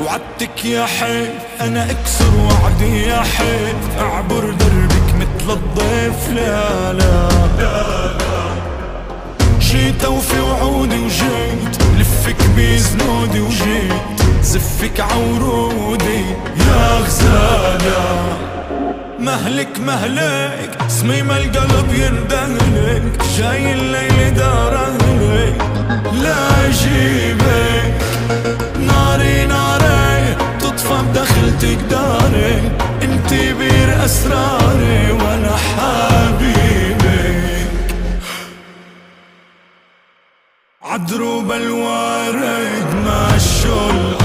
وعدتك يا حيف انا اكسر وعدي يا حيف، اعبر دربك مثل الضيف. لا لا جيت وفي وعودي وجيت، لفك بزنودي وجيت، زفك عورودي يا غزالة. مهلك مهلك صميم القلب يندهلك، جاي الليل دار اهلك لا اجيبك. ناري ناري تطفى بدخلتك داري، انتي بير اسراري وانا حبيبك. عدروب الوارد مشوا.